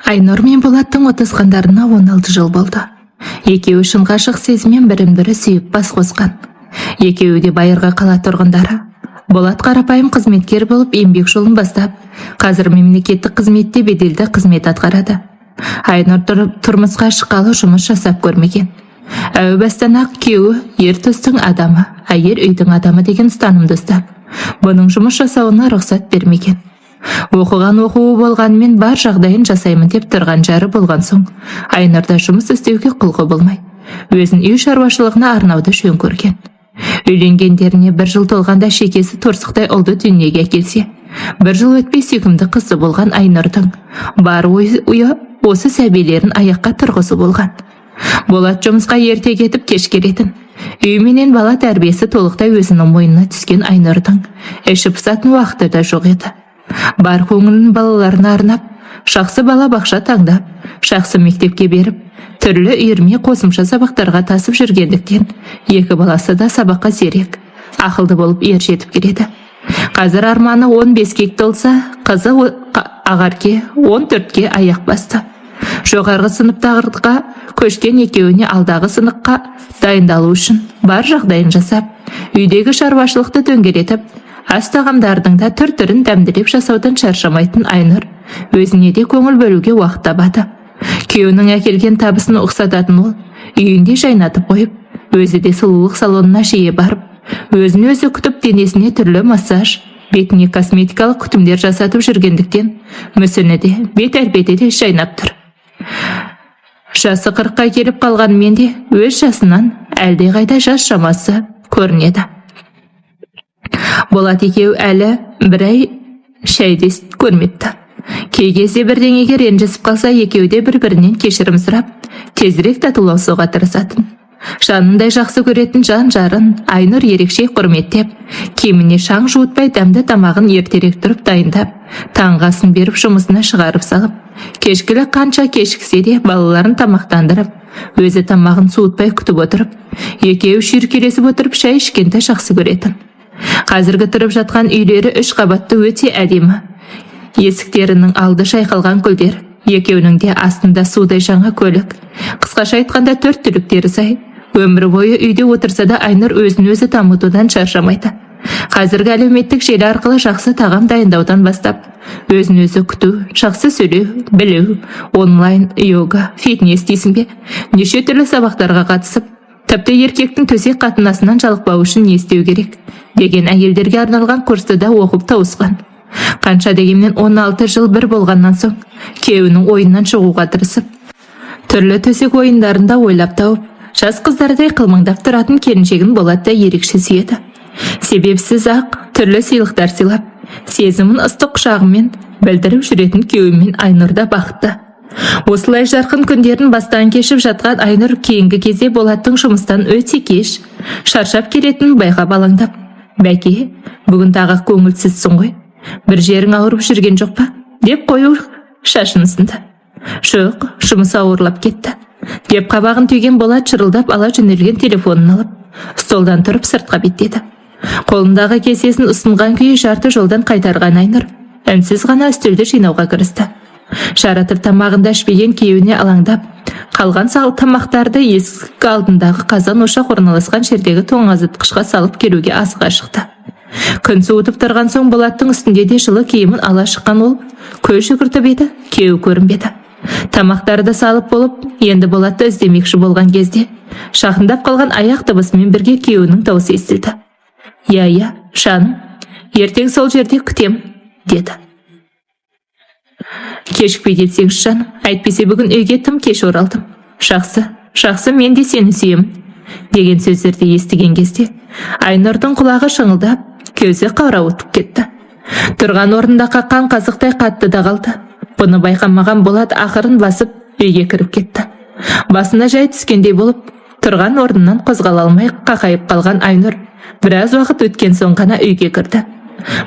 Айнұр мен Болаттың отасқандарына 16 жыл болды. Екеуі шын ғашық сезіммен бірін-бірі сүйіп бас қосқан. Екеуі де байырғы қала тұрғындары. Болат қарапайым қызметкер болып еңбек жолын бастап, қазір мемлекеттік қызметте беделді қызмет атқарады. Айнұр тұрмысқа шыққалы жұмыс жасап көрмеген. Әу бастан-ақ күйеуі ер төстің адамы, әйел үйдің адамы деген ұстанымды ұстап, бұның жұмыс жасауына рұқсат бермеген. Оқыған оқуы болғанымен бар жағдайын жасаймын деп тұрған жары болған соң, Айнұрда жұмыс істеуге құлқы болмай, өзін үй шаруашылығына арнауды жөн көрген. Үйленгендеріне бір жыл толғанда шекесі торсықтай ұлды дүниеге әкелсе, бір жыл өтпей сүйкімді қызы болған Айнұрдың бар ойы осы сәбилерін аяққа тұрғызу болған. Болат жұмысқа ерте кетіп кеш келетін. Үй менен бала тәрбиесі толықтай өзінің мойнына түскен Айнұрдың іші пысатын уақыты да жоқ еді. Бар көңілін балаларына арнап, жақсы бала бақша таңдап, жақсы мектепке беріп, түрлі үйірме, қосымша сабақтарға тасып жүргендіктен екі баласы да сабаққа зерек, ақылды болып ер жетіп келеді. Қазір Арманы 15-ке толса, қызы Ақерке 14-ке аяқ басты. Жоғарғы сыныптарға көшкен екеуіне алдағы сыныққа дайындалу үшін бар жағдайын жасап, үйдегі шаруашылықты дөңгелетіп, ас тағамдардың да түр-түрін дәмділеп жасаудан шаршамайтын Айнұр өзіне де көңіл бөлуге уақыт табады. Күйеуінің әкелген табысын ұқсататын ол үйінде жайнатып қойып, өзі де сұлулық салонына жиі барып, өзін өзі күтіп, денесіне түрлі массаж, бетіне косметикалық күтімдер жасатып жүргендіктен мүсіні де, бет әлпеті де жайнап тұр. Жасы 40-қа келіп қалғанымен де өз жасынан әлдеқайда жас шамасы көрінеді. Болат екеуі әлі бір ай шәй де көрмепті. Кей кезде бірдеңеге ренжісіп қалса, екеуі де бір-бірінен кешірім сұрап, тезірек татуласуға тырысатын. Жанындай жақсы көретін жан жарын Айнұр ерекше құрметтеп, киіміне шаң жуытпай, дәмді тамағын ертерек тұрып дайындап, таңғы асын беріп, жұмысына шығарып салып, кешкілік қанша кешіксе де балаларын тамақтандырып, өзі тамағын суытпай күтіп отырып, екеуі шүйіркелесіп отырып шай ішкенді жақсы көретін. Қазіргі тұрып жатқан үйлері үш қабатты, өте әдемі. Есіктерінің алды шайқалған гүлдер, екеуінің де астында судай жаңа көлік. Қысқаша айтқанда, төрт түліктері сай. Өмір бойы үйде отырса да, Айнұр өзін өзі дамытудан шаршамайды. Қазіргі әлеуметтік желі арқылы жақсы тағам дайындаудан бастап, өзін өзі күту, жақсы сөйлеу, білу, онлайн йога, фитнес дейсің бе, неше түрлі сабақтарға қатысып, тіпті еркектің төсек қатынасынан жалықпау үшін не істеу керек деген әйелдерге арналған курсты да оқып тауысқан. Қанша дегенмен 16 жыл бір болғаннан соң күйеуінің ойыннан шығуға тырысып, түрлі төсек ойындарында ойлап тауып, жас қыздардай қылмыңдап тұратын келіншегін Болат та ерекше сүйеді. Себепсіз ақ түрлі сыйлықтар сыйлап, сезімін ыстық құшағымен білдіріп жүретін күйеуімен Айнұр да бақытты. Осылай жарқын күндерін бастан кешіп жатқан Айнұр кейінгі кезде Болаттың жұмыстан өте кеш, шаршап келетінін байқап алаңдап, «Бәке, бүгін тағы көңілсізсің ғой, бір жерің ауырып жүрген жоқ па?» деп қою шашын ұсынды. «Жоқ, жұмыс ауырлап кетті», – деп қабағын түйген Болат шырылдап ала жөнелген телефонын алып, столдан тұрып сыртқа беттеді. Қолындағы кесесін ұсынған күйі жарты жолдан қайтарған Айнұр үнсіз ғана үстелді жинауға кірісті. Жаратып тамағында ішпеген күйеуіне алаңдап, қалған тамақтарды есік алдындағы қазан ошақ орналасқан жердегі тоңазытқышқа салып келуге асыға шықты. Күн суытып тұрған соң Болаттың үстінде де жылы киімін ала шыққан ол көз жүгіртіп еді, күйеуі көрінбеді. Тамақтарды салып болып, енді Болатты іздемекші болған кезде жақындап қалған аяқ дыбысымен бірге күйеуінің дауысы естілді. «Иә, иә, жаным, ертең сол жерде күтем», – деді. «Кешікпей келсеңші, жаным, әйтпесе бүгін үйге тым кеш оралдым». «Жақсы, жақсы, мен де сені сүйемін», – деген сөздерді естіген кезде Айнұрдың құлағы шыңылдап, көзі қарауытып кетті. Тұрған орнында қаққан қазықтай қатты да қалды. Бұны байқамаған Болат ақырын басып үйге кіріп кетті. Басына жай түскендей болып, тұрған орнынан қозғала алмай қақайып қалған Айнұр біраз уақыт өткен соң ғана үйге кірді.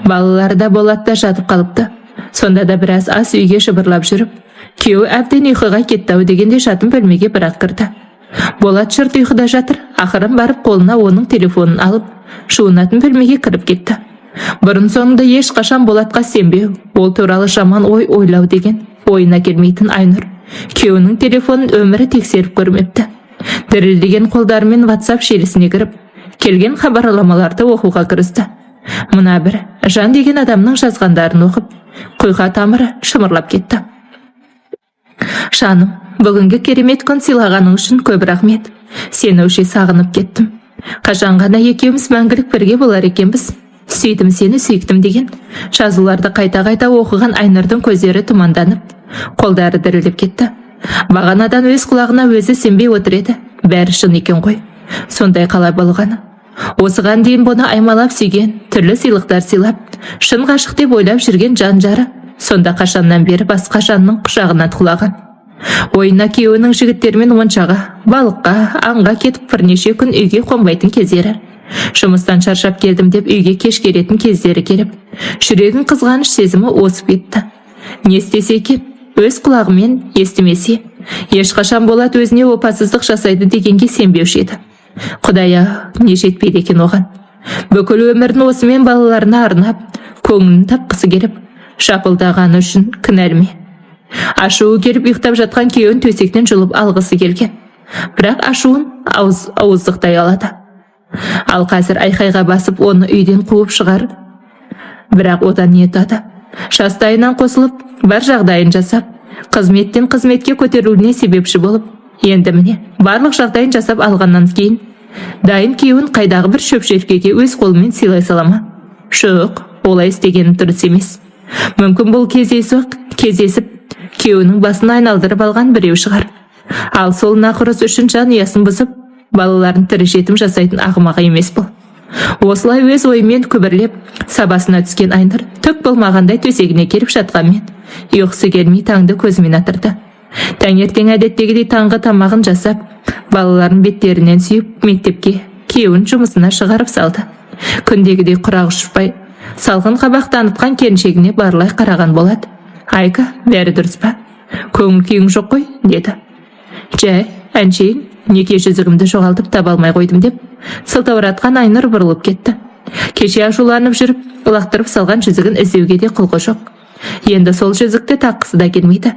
Балалары да, Болат та жатып қалыпты. Сонда да біраз ас үйге жыбырлап жүріп, күйеуі әбден ұйқыға кетті ау дегенде жатын бөлмеге бірақ кірді. Болат шырт ұйқыда жатыр. Ақырын барып қолына оның телефонын алып, жуынатын бөлмеге кіріп кетті. Бұрын соңды ешқашан Болатқа сенбеу, ол туралы жаман ой ойлау деген ойына келмейтін Айнұр күйеуінің телефонын өмірі тексеріп көрмепті. Дірілдеген қолдарымен WhatsApp желісіне кіріп, келген хабарламаларды оқуға кірісті. Мына бір Жан деген адамның жазғандарын оқып, құйқа тамыры шымырлап кетті. Жаным, бүгінгі керемет күн сыйлағаның үшін көп рахмет. Сені өше сағынып кеттім. Қашан ғана екеуміз мәңгілік бірге болар екенбіз? Сүйдім сені, сүйіктім деген жазуларды қайта-қайта оқыған Айнұрдың көздері тұманданып, қолдары дірілдеп кетті. Бағанадан өз құлағына өзі сенбей отыр еді. Бәрі шын екен ғой. Сондай қалай болғаны? Осыған дейін бұны аймалап сүйген, түрлі сыйлықтар сыйлап, шын ғашық деп ойлап жүрген жан жары сонда қашаннан бері басқа жанның құшағына құлаған? Ойына күйеуінің жігіттерімен моншаға, балыққа, аңға кетіп, бірнеше күн үйге қонбайтын кездері, жұмыстан шаршап келдім деп үйге кеш келетін кездері келіп, жүрегін қызғаныш сезімі осып кетті. Не істесе екен? Өз құлағымен естімесе, ешқашан Болат өзіне опасыздық жасайды дегенге сенбеуші еді. Құдай-ау, не жетпейді екен оған? Бүкіл өмірін осымен балаларына арнап, көңілін тапқысы келіп, жапылдағаны үшін кінәлі ме? Ашуы келіп, ұйықтап жатқан күйеуін төсектен жұлып алғысы келген. Бірақ ашуын ауыздықтай алады. Ал қазір айқайға басып, оны үйден қуып шығар. Бірақ одан не ұтады? Жастайынан қосылып, бар жағдайын жасап, қызметтен қызметке көтерілуіне себепші болып, енді міне барлық жағдайын жасап алғаннан кейін дайын күйеуін қайдағы бір шөп желкеге өз қолымен сыйлай сала ма? Жоқ, олай істегені дұрыс емес. Мүмкін, бұл кездейсоқ кездесіп, күйеуінің басын айналдырып алған біреу шығар. Ал сол нақұрыс үшін жан ұясын бұзып, балаларын тірі жетім жасайтын ақымақ емес бұл. Осылай өз ойымен күбірлеп, сабасына түскен Айнұр түк болмағандай төсегіне келіп жатқанмен, ұйқысы келмей, таңды көзімен атырды. Таңертең әдеттегідей таңғы тамағын жасап, балаларын беттерінен сүйіп, мектепке, күйеуін жұмысына шығарып салды. Күндегідей құрақ ұшпай, салқын қабақ танытқан келіншегіне барлай қараған Болат: «Айка, бәрі дұрыс па? Көңіл күйің жоқ қой?» – деді. Жай, әншейін неке жүзігімді жоғалтып, таба алмай қойдым, – деп сылтауратқан Айнұр бұрылып кетті. Кеше ашуланып жүріп лақтырып салған жүзігін іздеуге де құлқы жоқ. Енді сол жүзікті таққысы да келмейді.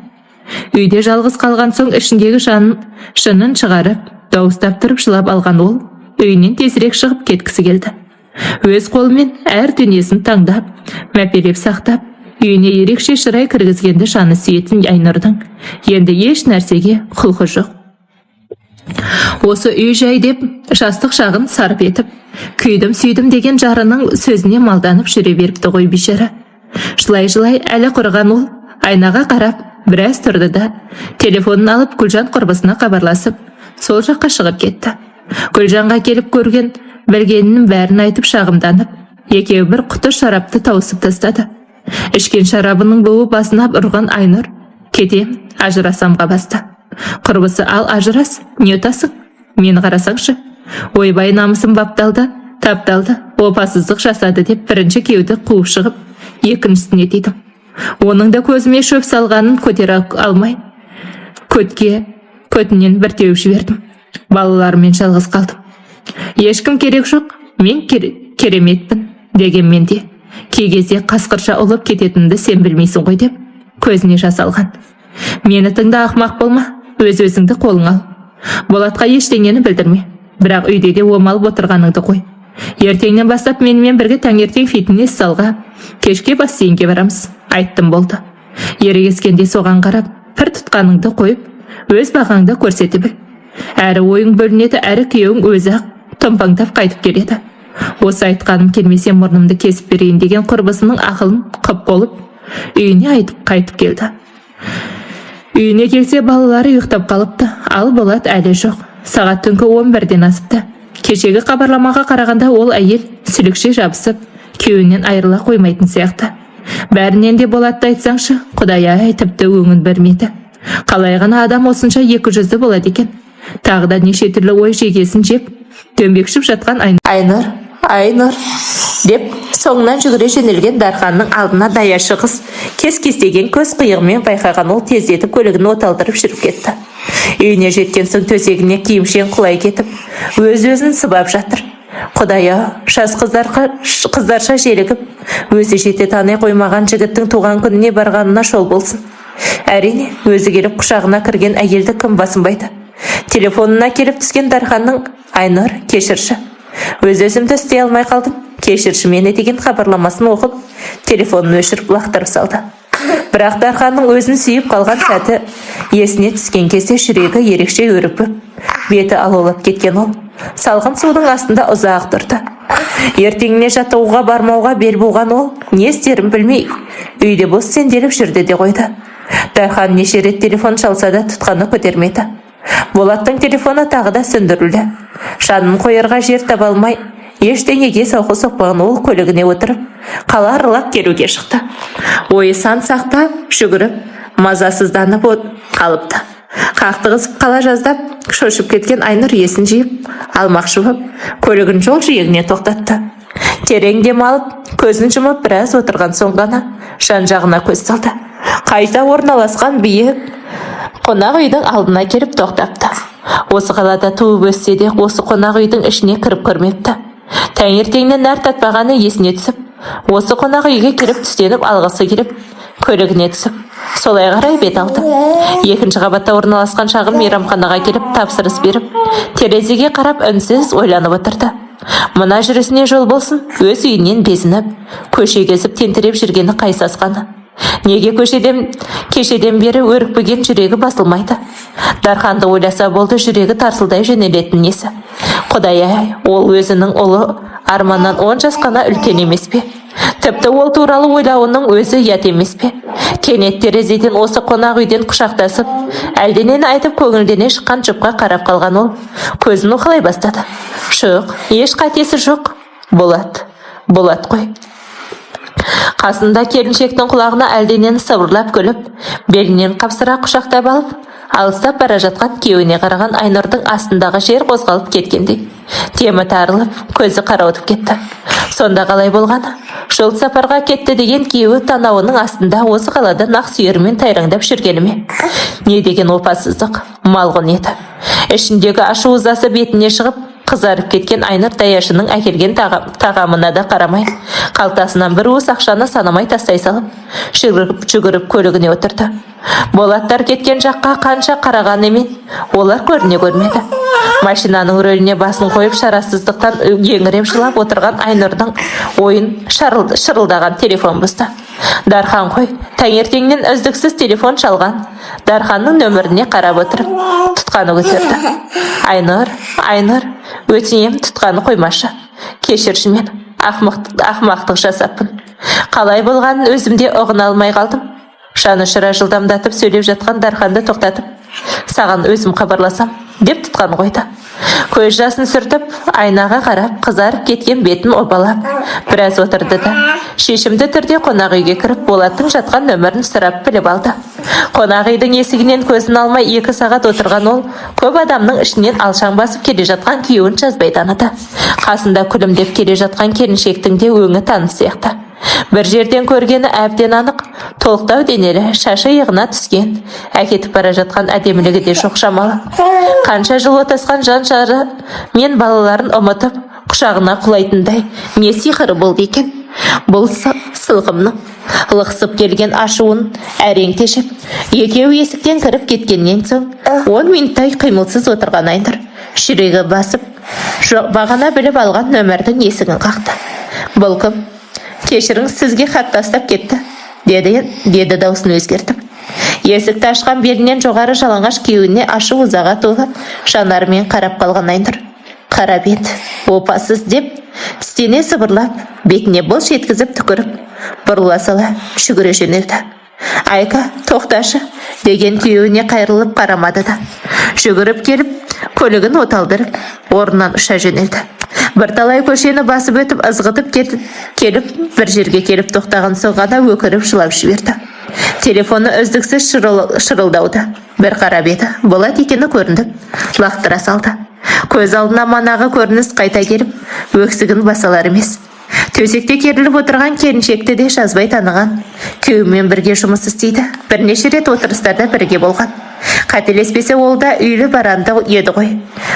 Үйде жалғыз қалған соң ішіндегі жанын шынын шығарып, дауыстап тұрып жылап алған ол үйінен тезірек шығып кеткісі келді. Өз қолымен әр дүниесін таңдап, мәпелеп сақтап, үйіне ерекше шырай кіргізгенді жаны сүйетін Айнұрдың енді еш нәрсеге құлқы жоқ. Осы үй жай деп жастық шағын сарп етіп, күйдім сүйдім деген жарының сөзіне малданып жүре беріпті ғой бейшара. Жылай жылай әлі құрыған ол айнаға қарап біраз тұрды да, телефонын алып, Гүлжан құрбысына хабарласып, сол жаққа шығып кетті. Гүлжанға келіп, көрген білгенінің бәрін айтып шағымданып, екеуі бір құты шарапты тауысып тастады. Ішкен шарабының буы басына ұрған Айнұр «кетем, ажырасамға» басты. Құрбысы: «Ал ажырас, не ұтасың? Мені қарасаңшы, ойбай, намысым бапталды, тапталды, опасыздық жасады деп бірінші күйеуді қуып шығып, екіншісіне тидім. Оның да көзіме шөп салғанын көтере алмай, көтке көтінен бір теуіп жібердім. Балаларыммен жалғыз қалдым. Ешкім керек жоқ. Мен кереметпін дегенмен де кей кезде қасқырша ұлып кететінімді сен білмейсің ғой», – деп көзіне жас алған. «Мені тыңда, ақымақ болма, өз өзіңді қолыңа ал. Болатқа ештеңені білдірме, бірақ үйде де омалып отырғаныңды қой. Ертеңнен бастап менімен бірге таңертең фитнес залға, кешке бассейнге барамыз. Айттым, болды. Ерегескенде соған қарап, пір тұтқаныңды қойып, өз бағаңды көрсете біл. Әрі ойың бөлінеді, әрі күйеуің өзі ақ томпаңдап қайтып келеді. Осы айтқаным келмесе, мұрнымды кесіп берейін», – деген құрбысының ақылын құп болып, үйіне айтып қайтып келді. Үйіне келсе, балалары ұйықтап қалыпты, ал Болат әлі жоқ. Сағат түнгі 11-ден асыпты. Кешегі хабарламаға қарағанда, ол әйел сүлікше жабысып, күйеуінен айырыла қоймайтын сияқты. Бәрінен де Болатты айтсаңшы, құдай-ай, тіпті өңін бермеді. Қалай ғана адам осынша екі жүзді болады екен? Тағы да неше түрлі ой жегесін жеп, дөңбекшіп жатқан Айнұр, Айнұр деп соңынан жүгіре жөнелген Дарханның алдына даяшы қыз кес кестеген көз қиығымен байқаған ол тездетіп көлігін оталдырып жүріп кетті. Үйіне жеткен соң төсегіне киімшең құлай кетіп, өз өзін сыбап жатыр. Құдай-ау, жас қыздарша желігіп, өзі жете тани қоймаған жігіттің туған күніне барғанына жол болсын. Әрине, өзі келіп құшағына кірген әйелді кім басынбайды? Телефонына келіп түскен Дарханның «Айнұр, кешірші, өз өзімді істей алмай қалдым, кешірші мені» деген хабарламасын оқып, телефонын өшіріп лақтырып салды. Бірақ Дарханның өзін сүйіп қалған сәті есіне түскен кезде жүрегі ерекше өріпіп, беті алаулап кеткен ол салқын судың астында ұзақ тұрды. Ертеңіне жаттығуға бармауға бел буған ол не істерін білмей, үйде бос сенделіп жүрді де қойды. Дархан неше рет телефон шалса да, тұтқаны көтермеді. Болаттың телефоны тағы да сөндірілді. Жанын қоярға жер таба алмай, ештеңеге зауқы соқпаған ол көлігіне отырып, қала аралап келуге шықты. Ойы сан сақта жүгіріп, мазасызданып қалыпты. Қақтығысып қала жаздап, шошып кеткен Айнұр есін жиып алмақшы боп, көлігін жол жиегіне тоқтатты. Терең дем алып, көзін жұмып біраз отырған соң ғана жан жағына көз салды. Қайта орналасқан биік қонақ үйдің алдына келіп тоқтапты. Осы қалада туып өссе де, осы қонақ үйдің ішіне кіріп көрмепті. Таңертеңнен нәр татпағаны есіне түсіп, осы қонақ үйге келіп түстеніп алғысы келіп, көлігіне түсіп, солай қарай бет алды. Екінші қабатта орналасқан шағын мейрамханаға келіп, тапсырыс беріп, терезеге қарап үнсіз ойланып отырды. Мына жүрісіне жол болсын, өз үйінен безініп, көше кезіп тентіреп жүргені қай сасқаны? Неге көшеден кешеден бері өрекпіген жүрегі басылмайды? Дарханды ойласа болды, жүрегі тарсылдай жөнелетін несі? Құдай-ай, ол өзінің ұлы Арманнан 10 жас қана үлкен емес пе? Тіпті ол туралы ойлауының өзі ұят емес пе? Кенет терезеден осы қонақ үйден құшақтасып, әлденені айтып көңілдене шыққан жұпқа қарап қалған ол көзін уқалай бастады. Жоқ, еш қатесі жоқ. Болат, Болат қой. Қасында келіншектің құлағына әлденені сыбырлап күліп, белінен қапсыра құшақтап алып, алыстап бара жатқан күйеуіне қараған Айнұрдың астындағы жер қозғалып кеткендей, демі тарылып, көзі қарауытып кетті. Сонда қалай болғаны? Жол сапарға кетті деген күйеуі танауының астында осы қалада нақ сүйерімен тайраңдап жүргені ме? Не деген опасыздық, малғұн еді! Ішіндегі ашу ызасы бетіне шығып, қызарып кеткен Айнұр даяшының әкелген тағамына да қарамай, қалтасынан бір уыс ақшаны санамай тастай салып, жүгіріп жүгіріп көлігіне отырды. Болаттар кеткен жаққа қанша қарағанымен, олар көріне көрмеді. Машинаның рөліне басын қойып, шарасыздықтан еңіреп жылап отырған Айнұрдың ойын шырылдаған телефон бұзды. Дархан қой. Таңертеңнен үздіксіз телефон шалған Дарханның нөміріне қарап отырып, тұтқаны көтерді. «Айнұр, Айнұр, өтінемін, тұтқаны қоймашы. Кешірші мені, ақымақтық жасаппын. Қалай болғанын өзім де ұғына алмай қалдым». Жанұшыра жылдамдатып сөйлеп жатқан Дарханды тоқтатып, «Саған өзім хабарласам», деп тұтқаны қойды. Көз жасын сүртіп, айнаға қарап, қызарып кеткен бетін обалап біраз отырды да, шешімді түрде қонақ үйге кіріп, Болаттың жатқан нөмірін сұрап біліп алды. Қонақ үйдің есігінен көзін алмай 2 сағат отырған ол көп адамның ішінен алшаң басып келе жатқан күйеуін жазбай таныды. Қасында күлімдеп келе жатқан келіншектің де өңі таныс сияқты. Бір жерден көргені әбден анық. Толықтау денелі, шашы иығына түскен, әкетіп бара жатқан әдемілігі де жоқ шамалы. Қанша жыл отасқан жан жары мен балаларын ұмытып, құшағына құлайтындай не сиқыры болды екен бұл сылқымның? Лықсып келген ашуын әрең тежеп, екеуі есіктен кіріп кеткеннен соң 10 минуттай қимылсыз отырған Айнұр жүрегі басып, бағана біліп алған нөмірдің есігін қақты. «Бұл кім?» «Кешіріңіз, сізге хат тастап кетті», деді даусын өзгертіп. Есікті ашқан белінен жоғары жалаңаш күйеуіне ашу ызаға толы жанарымен қарап қалған Айнұр «Қара бет, опасыз!» деп тістене сыбырлап, бетіне былш еткізіп түкіріп, бұрыла сала жүгіре жөнелді. «Айка, тоқташы!» деген күйеуіне қайырылып қарамады да, жүгіріп келіп, көлігін оталдырып, орнынан ұша жөнелді. Бірталай көшені басып өтіп, ызғытып кетіп келіп, бір жерге келіп тоқтаған соң ғана өкіріп жылап жіберді. Телефоны үздіксіз шырылдауда. Бір қарап еді, Болат екені көрініп, лақтыра салды. Көз алдына манағы көрініс қайта келіп, өксігін баса алар емес. Төсекте керіліп отырған келіншекті де жазбай таныған. Күйеуімен бірге жұмыс істейді, бірнеше рет отырыстарда бірге болған. Қайта Қателеспесе, ол да үйлі баранды еді ғой.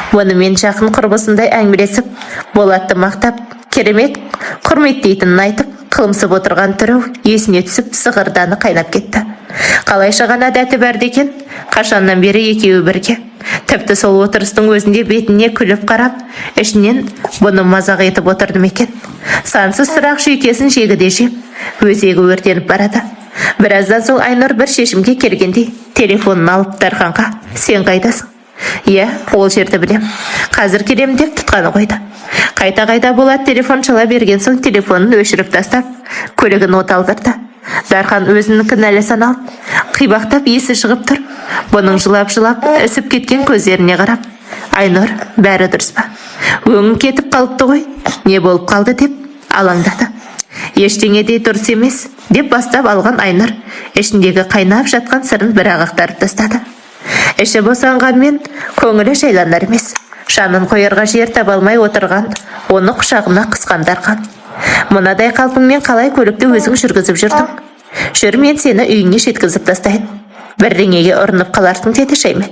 Бұнымен жақын құрбысындай әңгімелесіп, Болатты мақтап, керемет құрметтейтінін айтып, қылымсып отырған түрі есіне түсіп, зығырданы қайнап кетті. Қалайша ғана дәті бар екен? Қашаннан бері екеуі бірге. Тіпті сол отырыстың өзінде бетіне күліп қарап, ішінен бұны мазақ етіп отырды ма екен? Сансыз сұрақ жүйкесін жегідей жеп, өзегі өртеніп барады. Біраздан соң Айнұр бір шешімге келгендей телефонын алып, Дарханға: «Сен қайдасың? Иә, ол жерді білем, қазір келемін», – деп тұтқаны қойды. Қайта қайта Болат телефон шала берген соң, телефонын өшіріп тастап, көлігін от алдырды. Дархан өзін кінәлі саналып, қибақтап есі шығып тұр. Бұның жылап-жылап ісіп кеткен көздеріне қарап: «Айнұр, бәрі дұрыс па? Өңің кетіп қалыпты ғой, не болып қалды?» – деп алаңдады. «Ештеңе де дұрыс емес», – деп бастап алған Айнұр ішіндегі қайнап жатқан сырын бір-ақ ақтарып тастады. Іші босанғанмен, көңілі жайланар емес. Жанын қоярға жер таба алмай отырған оны құшағына қысқан Дархан: «Мынадай қалпыңмен қалай көлікті өзің жүргізіп жүрдің? Жүр, мен сені үйіңе жеткізіп тастайын, бірдеңеге ұрынып қаларсың», – деді жаймен.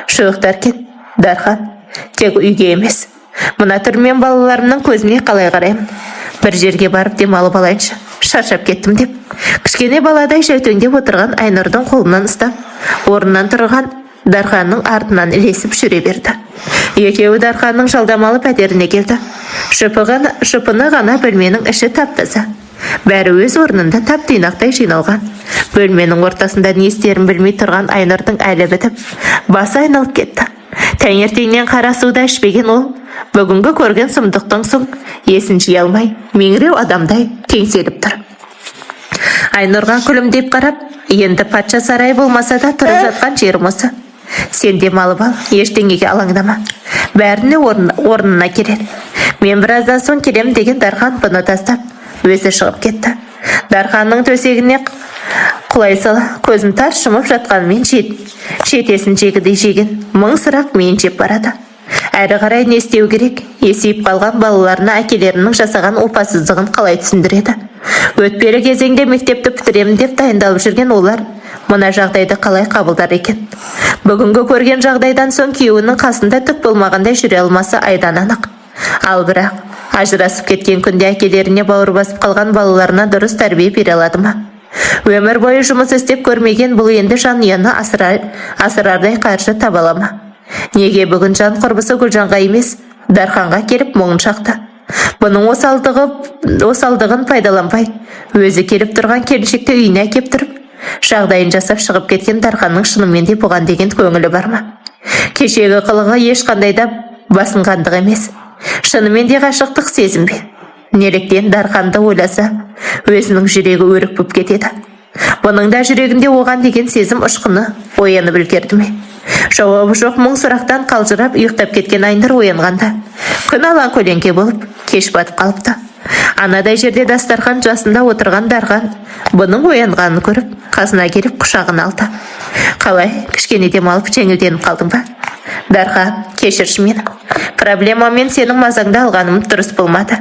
«Жоқ, Даркен, Дархан, тек үйге емес. Мына түріммен балаларымның көзіне қалай қараймын? Бір жерге барып демалып алайыншы, шаршап кеттім», – деп кішкене баладай жәутеңдеп отырған Айнұрдың қолынан ұстап, орнынан тұрған Дарханның артынан ілесіп жүре берді. Екеуі Дарханның жалдамалы пәтеріне келді. Жұпыны ғана бөлменің іші тап-таза, бәрі өз орнында, тап тұйнақтай жиналған. Бөлменің ортасында не істерін білмей тұрған Айнұрдың әлі бітіп, басы айналып кетті. Таңертеңнен қара су да ішпеген ол бүгінгі көрген сұмдықтан соң есін жия алмай, меңіреу адамдай теңселіп тұр. Айнұрға күлімдеп қарап: «Енді патша сарайы болмаса да, тұрып жатқан жерім осы. Сен демалып ал, ештеңеге алаңдама, бәріне орнына келер. Мен біраздан соң келем», – деген Дархан бұны тастап, өзі шығып кетті. Дарханның төсегіне құлай сала көзін тарс жұмып жатқанымен, жетесін жегідей жеген мың сұрақ миын жеп барады. Әрі қарай не істеу керек? Есейіп қалған балаларына әкелерінің жасаған опасыздығын қалай түсіндіреді? Өтпелі кезеңде мектепті бітіремін деп дайындалып жүрген олар мына жағдайды қалай қабылдар екен? Бүгінгі көрген жағдайдан соң күйеуінің қасында түк болмағандай жүре алмасы айдан анық. Ал бірақ ажырасып кеткен күнде әкелеріне бауыр басып қалған балаларына дұрыс тәрбие бере алады ма? Өмір бойы жұмыс істеп көрмеген бұл енді жанұяны асырардай қаржы таба ала ма? Неге бүгін жан құрбысы Гүлжанға емес, Дарханға келіп мұңын шақты? Бұның осалдығын пайдаланбай, өзі келіп тұрған келіншекті үйіне әкеп тұрып, жағдайын жасап шығып кеткен Дарханның шынымен де бұған деген көңілі бар ма? Кешегі қылығы ешқандай да басынғандық емес, шынымен де ғашықтық сезім бе? Неліктен Дарханды ойласа, өзінің жүрегі өрекпіп кетеді? Бұның да жүрегінде оған деген сезім ұшқыны оянып үлгерді ме? Жауабы жоқ мұң сұрақтан қалжырап ұйықтап кеткен Айнұр оянғанда күн алаң көлеңке болып, кеш батып қалыпты. Анадай жерде дастархан жасында отырған Дархан бұның оянғанын көріп, қасына келіп, құшағына алды. «Қалай, кішкене демалып, жеңілденіп қалдың ба?» «Дархан, кешірші мені. Проблемамен сенің мазаңды алғаным дұрыс болмады.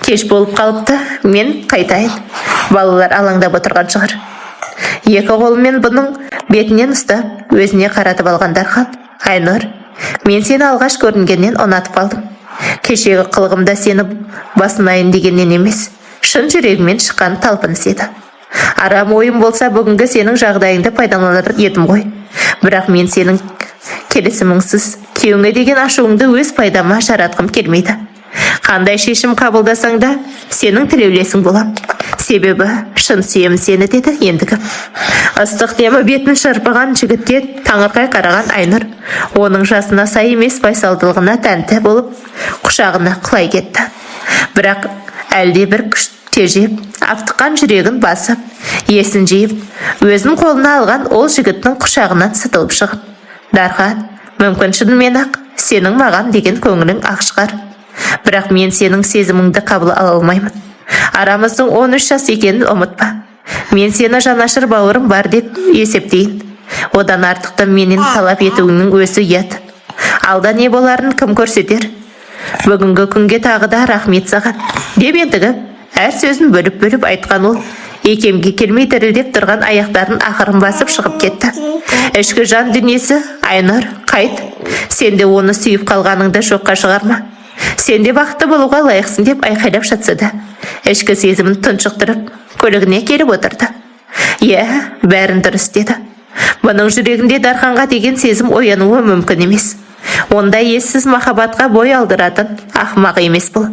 Кеш болып қалыпты, мен қайтайын, балалар алаңдап отырған шығар». Екі қолымен бұның бетінен ұстап, өзіне қаратып алған Дархан: «Айнұр, мен сені алғаш көрінгеннен ұнатып қалдым. Кешегі қылығымда сені басынайын дегеннен емес, шын жүрегімнен шыққан талпыныс еді. Арам ойым болса, бүгінгі сенің жағдайыңды пайдаланар едім ғой. Бірақ мен сенің келісіміңсіз күйеуіңе деген ашуыңды өз пайдама жаратқым келмейді. Қандай шешім қабылдасаң да, сенің тілеулесің болам. Себебі шын сүйемін сені», – деді ентігіп. Ыстық демі бетін шарпыған жігітке таңырқай қараған Айнұр оның жасына сай емес байсалдылығына тәнті болып, құшағына құлай кетті. Бірақ әлде бір күш тежеп, аптыққан жүрегін басып, есін жиып, өзін қолына алған ол жігіттің құшағынан сытылып шығып: «Дархан, мүмкін, шынымен ақ сенің маған деген көңілің ақ шығар. Бірақ мен сенің сезіміңді қабыл ала алмаймын. Арамыздың 13 жас екенін ұмытпа. Мен сені жанашыр бауырым бар деп есептейін. Одан артықты менен талап етуіңнің өзі ұят. Алда не боларын кім көрсетер? Бүгінгі күнге тағы да рахмет саған», – деп ентігіп, әр сөзін бөліп-бөліп айтқан ол Икемге келмей дірілдеп тұрған аяқтарын ақырын басып шығып кетті. Ішкі жан дүниесі: «Айнұр, қайт, сен де оны сүйіп қалғаныңды жоққа шығарма, сен де бақытты болуға лайықсың», – деп айқайлап жатса да, ішкі сезімін тұншықтырып, көлігіне келіп отырды. Иә, бәрін дұрыс деді. Бұның жүрегінде Дарханға деген сезім оянуы мүмкін емес. Ондай ессіз махаббатқа бой алдыратын ақымақ емес бұл.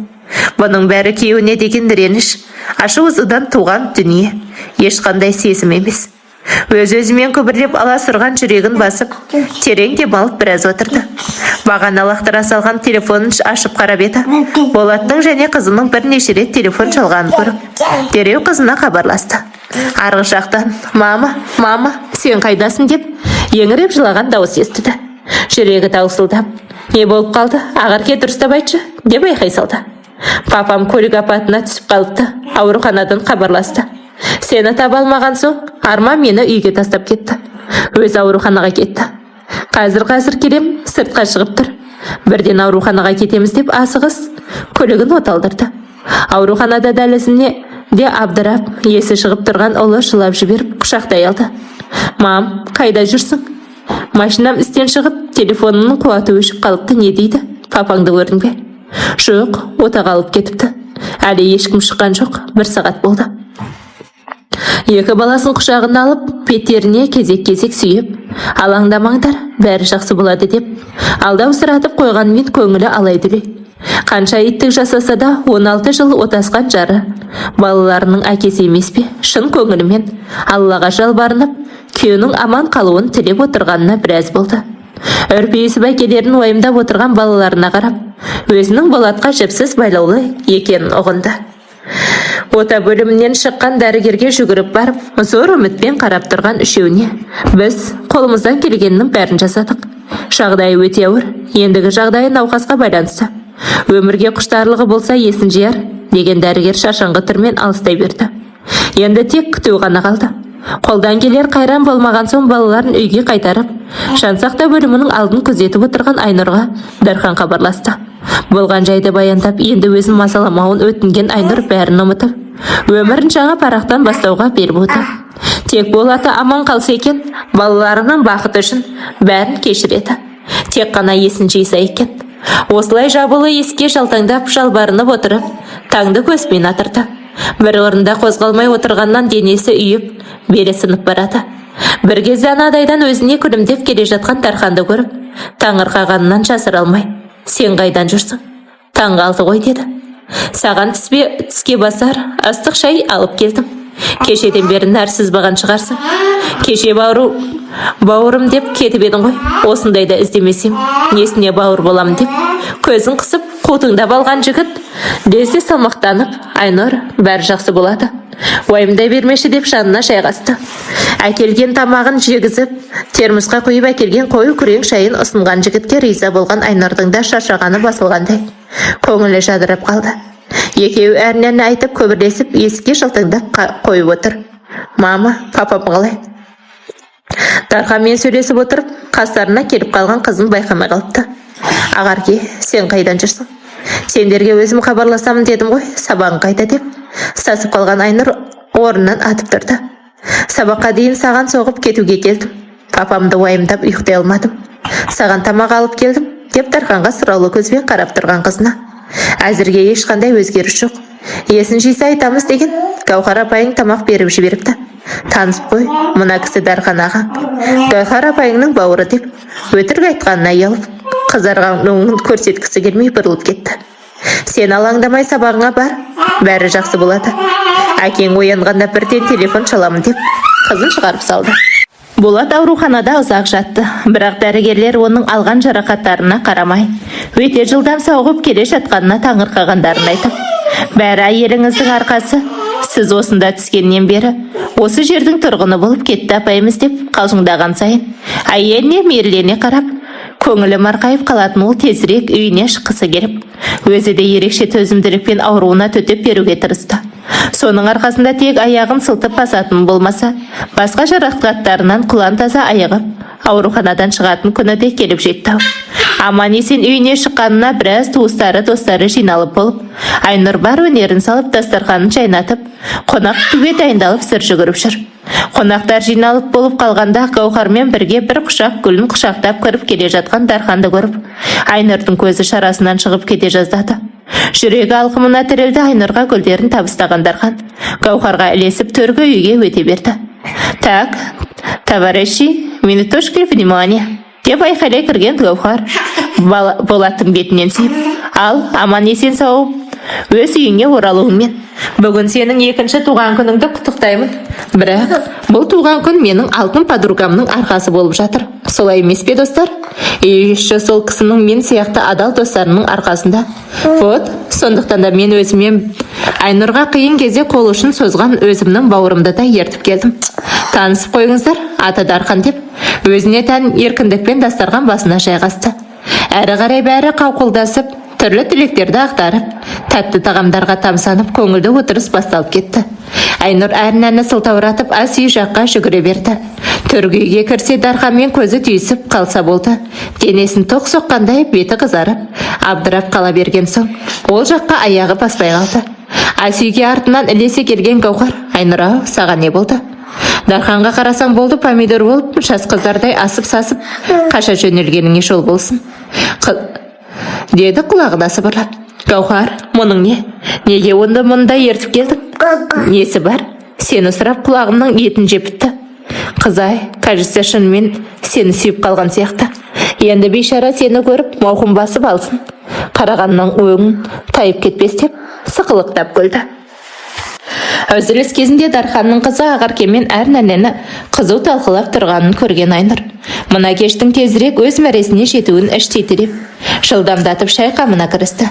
Бұның бәрі күйеуіне деген реніш, ашу ызадан туған дүние, ешқандай сезім емес. Өз өзімен күбірлеп, аласұрған жүрегін басып, терең демалып біраз отырды. Бағана лақтыра салған телефонын ашып қарап еді, Болаттың және қызының бірнеше рет телефон шалғанын көріп, дереу қызына хабарласты. Арғы жақтан: «Мама, мама, сен қайдасың?» – деп еңіреп жылаған дауыс естіді. Жүрегі таусылдап: «Не болып қалды, Ақерке, дұрыстап айтшы», – деп айқай салды. «Папам көлік апатына түсіп қалыпты, ауруханадан хабарласты. Сені таба алмаған соң, Арман мені үйге тастап кетті, өзі ауруханаға кетті. Қазір, қазір келем, сыртқа шығып тұр, бірден ауруханаға кетеміз», – деп асығыс көлігін оталдырды. Ауруханада дәлізіне де абдырап, есі шығып тұрған ұлы жылап жіберіп, құшақтай алды. «Мам, қайда жүрсің? Машинам істен шығып, телефонымның қуаты өшіп қалыпты. Не дейді, папаңды көрдің бе?» «Жоқ, отаға алып кетіпті, әлі ешкім шыққан жоқ, бір сағат болды». Екі баласын құшағына алып, беттеріне кезек-кезек сүйіп, «Алаңдамаңдар, бәрі жақсы болады», – деп алдаусыратып қойғанымен, көңілі алай дүлей. Қанша иттік жасаса да, 16 жыл отасқан жары, балаларының әкесі емес пе? Шын көңілімен Аллаға жалбарынып, күйеуінің аман қалуын тілеп отырғанына біраз болды. Үрпиісіп әкелерін уайымдап отырған балаларына қарап, өзінің Болатқа жіпсіз байлаулы екенін ұғынды. Ота бөлімінен шыққан дәрігерге жүгіріп барып, зор үмітпен қарап тұрған үшеуіне: «Біз қолымыздан келгеннің бәрін жасадық. Жағдайы өте ауыр. Ендігі жағдайы науқасқа байланысты. Өмірге құштарлығы болса, есін жияр», – деген дәрігер шаршаңқы түрмен алыстай берді. Енді тек күту ғана қалды. Қолдан келер қайран болмаған соң, балаларын үйге қайтарып, жансақтау бөлімінің алдын күзетіп отырған Айнұрға Дархан хабарласты. Болған жайды баяндап, енді өзін мазаламауын өтінген Айнұр бәрін ұмытып, өмірін жаңа парақтан бастауға бел буды. Тек Болаты аман қалса екен, балаларының бақыты үшін бәрін кешіреді. Тек қана есін жиса екен. Осылай жабулы есікке жалтаңдап жалбарынып отырып, таңды көзбен атырды. Бір орында қозғалмай отырғаннан денесі үйіп, белі сынып барады. Бір кезде анадайдан өзіне күлімдеп келе жатқан Дарханды көріп, таңырқағанынан жасыра алмай: «Сен қайдан жүрсің? Таңғы 6 ғой», – деді. «Саған түспе, тіске басар ыстық шай алып келдім. Кешеден бері нәр сызбаған шығарсың. Кеше бауру, бауырым деп кетіп едің ғой. Осындайда іздемесем, несіне бауыр боламын?» – деп көзін қысып қутыңдап алған жігіт лезде салмақтанып: «Айнұр, бәрі жақсы болады, уайымдай бермеші», – деп жанына жайғасты. Әкелген тамағын жегізіп, термосқа құйып әкелген қою күрең шайын ұсынған жігітке риза болған Айнұрдың да шаршағаны басылғандай, көңілі жадырап қалды. Екеуі әрнені айтып, көбірлесіп, есікке жалтаңдап қойып отыр. «Мама, папам қалай?» Дарханмен сөйлесіп отырып, қастарына келіп қалған қызын байқамай қалыпты. «Ақерке, сен қайдан жүрсің? Сендерге өзім хабарласамын дедім ғой, сабағың қайда?» – деп сасып қалған Айнұр орнынан атып тұрды. «Сабаққа дейін саған соғып кетуге келдім. Папамды уайымдап ұйықтай алмадым. Саған тамақ алып келдім», – деп Дарханға сұраулы көзбен қарап тұрған қызына: «Әзірге ешқандай өзгеріс жоқ. Есін жиса айтамыз деген. Гауһар апайың тамақ беріп жіберіпті. Танысып қой, мына кісі Дархан ағаң, Гауһар апайыңның бауыры», – деп өтірік айтқанына ұялып, қызарған өңін көрсеткісі келмей бұрылып кетті. «Сен алаңдамай сабағыңа бар, бәрі жақсы болады. Әкең оянғанда бірден телефон шаламын», – деп қызын шығарып салды. Болат ауруханада ұзақ жатты, бірақ дәрігерлер оның алған жарақаттарына қарамай, өте жылдам сауығып келе жатқанына таңырқағандарын айтып, «Бәрі әйеліңіздің арқасы. Сіз осында түскеннен бері осы жердің тұрғыны болып кетті апайымыз», – деп қалжыңдаған сайын әйеліне мейірлене қарап, көңілі марқайып қалатын ол тезірек үйіне шыққысы келіп, өзі де ерекше төзімділікпен ауруына төтеп беруге тырысты. Соның арқасында тек аяғын сылтып басатын болмаса, басқа жарақаттарынан құлан таза айығып, ауруханадан шығатын күні де келіп жетті. Аман-есен үйіне шыққанына біраз туыстары, достары жиналып болып, Айнұр бар өнерін салып, дастарханын жайнатып, қонақ күтуге дайындалып зыр жүгіріп жүр. Қонақтар жиналып болып қалғанда, Гауһармен бірге бір құшақ гүлін құшақтап кіріп келе жатқан Дарханды көріп, Айнұрдың көзі шарасынан шығып кете жаздады. Жүрегі алқымына тірелді. Айнұрға гүлдерін табыстаған Дархан Гауһарға ілесіп төргі үйге өте берді. «Так, товарищи, минуточку внимания!» – деп айқайлай кірген Гауһар Болаттың бетінен сүйіп: «Ал, аман есен сауып өз үйіңе оралуыңмен! Бүгін сенің екінші туған күніңді құттықтаймын. Бірақ бұл туған күн менің алтын подругамның арқасы болып жатыр, солай емес пе, достар? И еще сол кісінің мен сияқты адал достарының арқасында. Вот сондықтан да мен өзімен Айнұрға қиын кезде қол ұшын созған өзімнің бауырымды да ертіп келдім. Танысып қойыңыздар, аты Дархан», – деп өзіне тән еркіндікпен дастархан басына жайғасты. Әрі қарай бәрі қауқылдасып, түрлі тілектерді ақтарып, тәтті тағамдарға тамсанып, көңілді отырыс басталып кетті. Айнұр әр нәні сылтауратып, ас үй жаққа жүгіре берді. Төргі үйге кірсе, Дарханмен көзі түйісіп қалса болды, денесін тоқ соққандай беті қызарып, абдырап қала берген соң, ол жаққа аяғы баспай қалды. Ас үйге артынан ілесе келген Гауһар: «Айнұр ау, саған не болды? Дарханға қарасаң болды, помидор болып, жас қыздардай асып сасып қаша жөнелгеніңе жол болсын», – деді құлағына сыбырлап. «Гауһар, мұның не? Неге онда мұнда ертіп келдің? Несі бар? Сені сұрап құлағымның етін жеп бітті. Қызай, кажется, шынымен сені сүйіп қалған сияқты. Енді бейшара сені көріп мауқын басып алсын. Қарағанның өңін тайып кетпес», – деп сықылықтап күлді. Үзіліс кезінде Дарханның қызы Ақеркемен әр нәрсені қызу талқылап тұрғанын көрген Айнұр мына кештің тезірек өз мәресіне жетуін іштей тілеп, жылдамдатып шай қамына кірісті.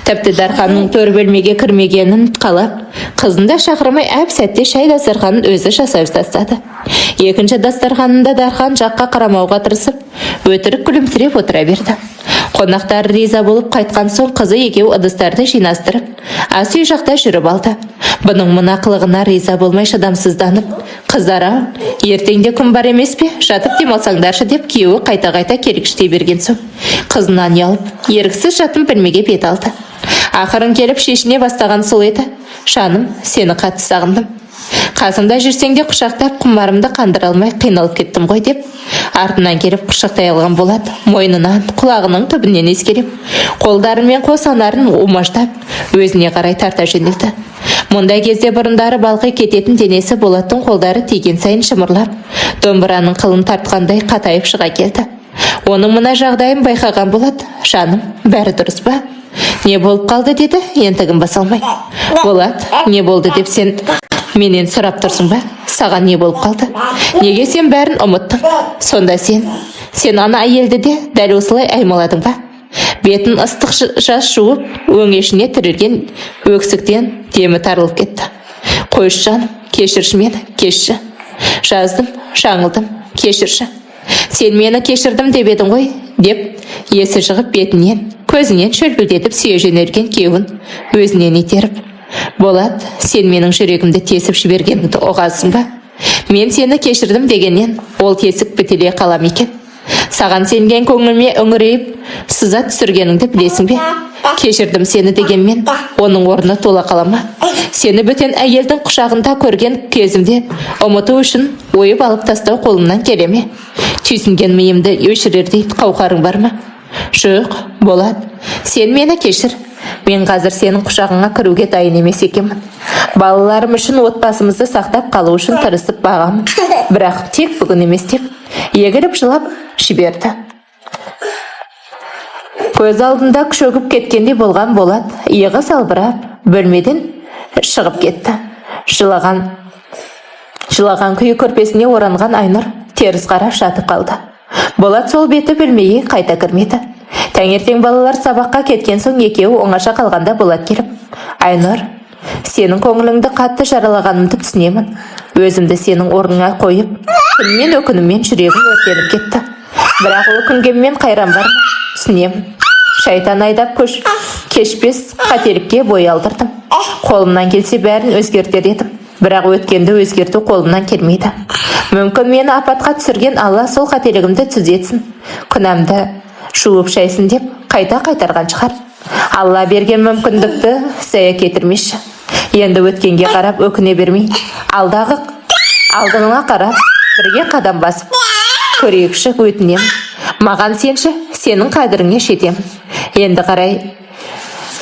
Тіпті Дарханның төр бөлмеге кірмегенін қалап, қызын да шақырмай, әп сәтте шай дастарханын өзі жасап тастады. Екінші дастарханында Дархан жаққа қарамауға тырысып, өтірік күлімсіреп отыра берді. Қонақтар риза болып қайтқан соң, қызы екеуі ыдыстарды жинастырып, ас үй жақта жүріп алды. Бұның мына қылығына риза болмай, шыдамсызданып: «Қыздар ау, ертеңде күн бар емес пе, жатып демалсаңдаршы», – деп күйеуі қайта-қайта келгіштей берген соң, қызынан ұялып, еріксіз жатын бөлмеге бет алды. Ақырын келіп шешіне бастаған сол еді: «Жаным, сені қатты сағындым. Қасымда жүрсең де, құшақтап құмарымды қандыра алмай қиналып кеттім ғой», – деп артынан келіп құшақтай алған Болат мойнынан, құлағының түбінен иіскелеп, қолдарымен қос анарын умаждап, өзіне қарай тарта жөнелді. Мұндай кезде бұрындары балқи кететін денесі Болаттың қолдары тиген сайын шымырлап, домбыраның қылын тартқандай қатайып шыға келді. Оның мына жағдайын байқаған Болат: «Жаным, бәрі дұрыс па? Не болып қалды?» – деді ентігін баса алмай. «Болат, не болды деп сен менен сұрап тұрсың ба? Саған не болып қалды? Неге сен бәрін ұмыттың? Сонда сен ана әйелді де дәл осылай аймаладың ба?» Бетін ыстық жас жуып, өңешіне тірелген өксіктен демі тарылып кетті. «Қойшы, жаным, кешірші мені, кешші. Жаздым, жаңылдым, кешірші. Сен мені кешірдім деп едің ғой», – деп есі шығып, бетінен, көзінен шөлпілдетіп сүйе жөнелген күйеуін өзінен итеріп: «Болат, сен менің жүрегімді тесіп жібергеніңді ұғасың ба? Мен сені кешірдім дегеннен ол тесік бітеле қала ма екен? Саған сенген көңіліме үңірейіп сызат түсіргеніңді білесің бе? Кешірдім сені дегенмен, оның орны тола қала ма? Сені бөтен әйелдің құшағында көрген кезімде ұмыту үшін ойып алып тастау қолымнан келе ме? Түйсінген миымды өшірердей қауқарың бар ма? Жоқ, Болат, сен мені кешір. Мен қазір сенің құшағыңа кіруге дайын емес екенмін. Балаларым үшін, отбасымызды сақтап қалу үшін тырысып бағамын, бірақ тек бүгін емес», – деп егіліп жылап жіберді. Көз алдында шөгіп кеткендей болған Болат иығы салбырап бөлмеден шығып кетті. Жылаған күйі көрпесіне оранған Айнұр теріс қарап жатып қалды. Болат сол беті бөлмеге қайта кірмеді. Таңертең балалар сабаққа кеткен соң, екеуі оңаша қалғанда, Болат келіп: «Айнұр, сенің көңіліңді қатты жаралағанымды түсінемін. Өзімді сенің орныңа қойып, түнімен өкінумен жүрегім өртеніп кетті. Бірақ өкінгенмен қайран бар ма? Түсінемін, шайтан айдап көш кешпес қателікке бой алдырдым. Қолымнан келсе, бәрін өзгертер едім, бірақ өткенді өзгерту қолымнан келмейді. Мүмкін, мені апатқа түсірген Алла сол қателігімді түзетсін, күнәмді Жуып шайсын деп қайта қайтарған шығар. Алла берген мүмкіндікті зая кетірмеші. Енді өткенге қарап өкіне бермей, алдағы алдыңа қарап бірге қадам басып көрейікші, өтінемін. Маған сенші, сенің қадіріңе жетемін. Енді қарай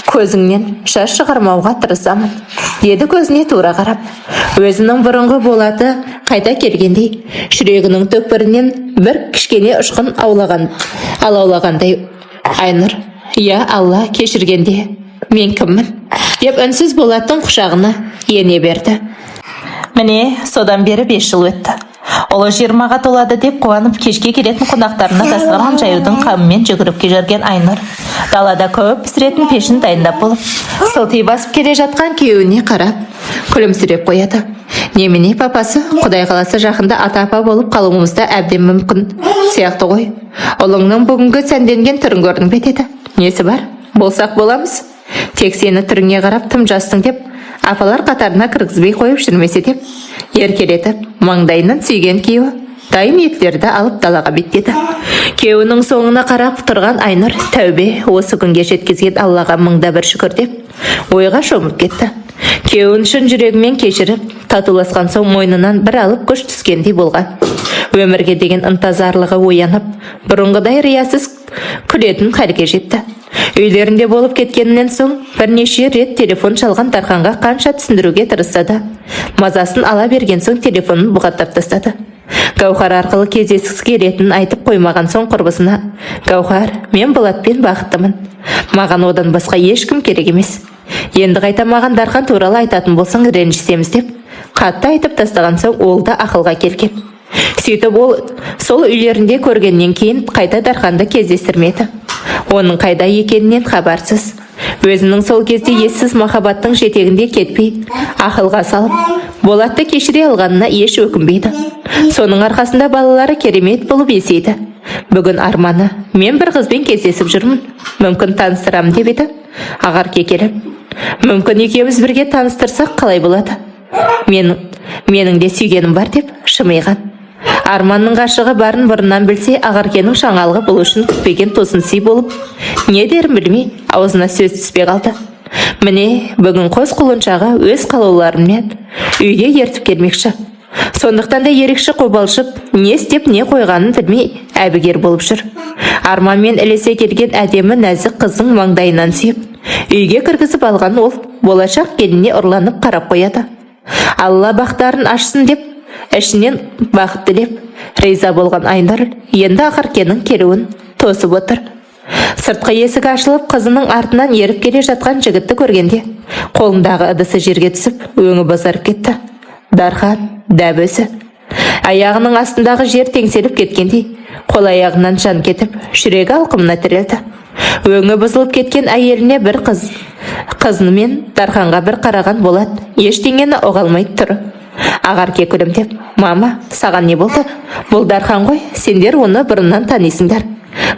көзіңнен жас шығармауға тырысамын, деді көзіне тура қарап. Өзінің бұрынғы Болаты қайта келгендей, жүрегінің түкпірінен бір кішкене ұшқын аулаған, алаулағандай Айнұр: «Я Алла, кешіргенде мен кіммін?» – деп үнсіз Болаттың құшағына ене берді. Міне, содан бері 5 жыл өтті. Ұлы 20-ға толады деп қуанып, кешке келетін қонақтарына дастархан жаюдың қамымен жүгіріп жүрген Айнұр далада көп пісіретін пешін дайындап болып, сылти басып келе жатқан күйеуіне қарап күлімсіреп қояды. «Немене, папасы, құдай қаласа, жақында ата апа болып қалуымыз да әбден мүмкін сияқты ғой. Ұлыңның бүгінгі сәнденген түрін көрдің бе?» – деді. «Несі бар, болсақ боламыз. Тек сені түріңе қарап тым жассың деп апалар қатарына кіргізбей қойып жүрмесе», – деп еркелетіп маңдайынан сүйген күйеуі дайын еттерді алып далаға беттеді. Күйеуінің соңына қарап тұрған Айнұр: «Тәубе, осы күнге жеткізген Аллаға мыңда бір шүкір», – деп ойға шомып кетті. Күйеуін шын жүрегімен кешіріп, татуласқан соң мойнынан бір алып күш түскендей болған. Өмірге деген ынтазарлығы оянып, бұрынғыдай риясыз күлетін халге жетті. Үйлерінде болып кеткенінен соң бірнеше рет телефон шалған Дарханға қанша түсіндіруге тырысса да, мазасын ала берген соң телефонын бұғаттап тастады. Гауһар арқылы кездескісі келетінін айтып қоймаған соң құрбысына: «Гауһар, мен Болатпен бақыттымын. Маған одан басқа ешкім керек емес. Енді қайта маған Дархан туралы айтатын болсаң, ренжісеміз», – деп қатты айтып тастаған соң ол да ақылға келген. Сөйтіп, ол сол үйлерінде көргеннен кейін қайта Дарханды кездестірмеді. Оның қайда екенінен хабарсыз. Өзінің сол кезде ессіз махаббаттың жетегінде кетпей, ақылға салып, Болатты кешіре алғанына еш өкінбейді. Соның арқасында балалары керемет болып есейді. Бүгін Арманы: «Мен бір қызбен кездесіп жүрмін, мүмкін, таныстырамын», – деп еді, Ақерке келіп: «Мүмкін, екеуміз бірге таныстырсақ, қалай болады? Менің де сүйгенім бар», – деп жымиған. Арманның ғашығы барын бұрыннан білсе, Ақеркенің жаңалығы бұл үшін күтпеген тосын сый болып, не дерін білмей, аузына сөз түспей қалды. Міне, бүгін қос құлыншағы өз қалауларымен үйге ертіп келмекші. Сондықтан да ерекше қобалжып, не істеп не қойғанын білмей әбігер болып жүр. Арманмен ілесе келген әдемі нәзік қыздың маңдайынан сүйіп, үйге кіргізіп алған ол болашақ келініне ұрланып қарап қояды. Алла бақтарын ашсын деп ішінен бақыт тілеп, риза болған Айнұр енді Ақеркенің келуін тосып отыр. Сыртқы есік ашылып, қызының артынан еріп келе жатқан жігітті көргенде қолындағы ыдысы жерге түсіп, өңі бозарып кетті. Дархан дәп өзі. Аяғының астындағы жер теңселіп кеткендей, қол аяғынан жан кетіп, жүрегі алқымына тірелді. Өңі бұзылып кеткен әйеліне бір қыз қызымен Дарханға бір қараған Болат ештеңені ұға алмай тұр. Ақерке күлімдеп: «Мама, саған не болды? Бұл Дархан ғой, сендер оны бұрыннан танисыңдар.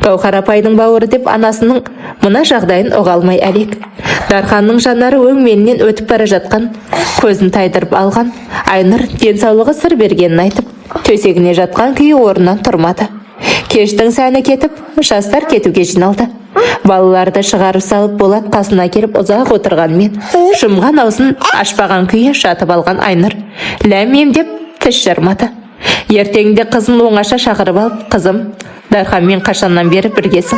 Гауһар апайдың бауыры», – деп анасының мына жағдайын ұға алмай әлек. Дарханның жанары өңменінен өтіп бара жатқан көзін тайдырып алған Айнұр денсаулығы сыр бергенін айтып, төсегіне жатқан күйі орнынан тұрмады. Кештің сәні кетіп, жастар кетуге жиналды. Балаларды шығарып салып, Болат қасына келіп ұзақ отырғанымен, жұмған аузын ашпаған күйі жатып алған Айнұр ләм деп тіс жармады. Ертеңінде қызын оңаша шақырып алып: «Қызым, Дарханмен қашаннан бері біргесің?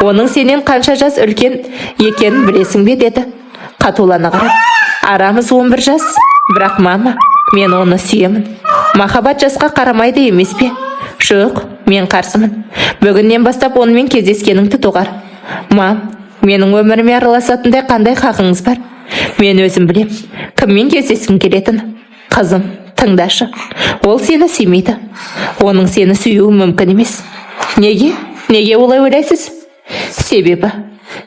Оның сенен қанша жас үлкен екенін білесің бе?» – деді қатулана қарап. «Арамыз 11 жас, бірақ, мама, мен оны сүйемін. Махаббат жасқа қарамайды емес пе? Жоқ, мен қарсымын. Бүгіннен бастап онымен кездескеніңді доғар». «Мам, менің өміріме араласатындай қандай хақыңыз бар? Мен өзім білем кіммен кездескім келетін». «Қызым, тыңдашы, ол сені сүймейді. Оның сені сүюі мүмкін емес». «Неге? Неге олай ойлайсыз?» «Себебі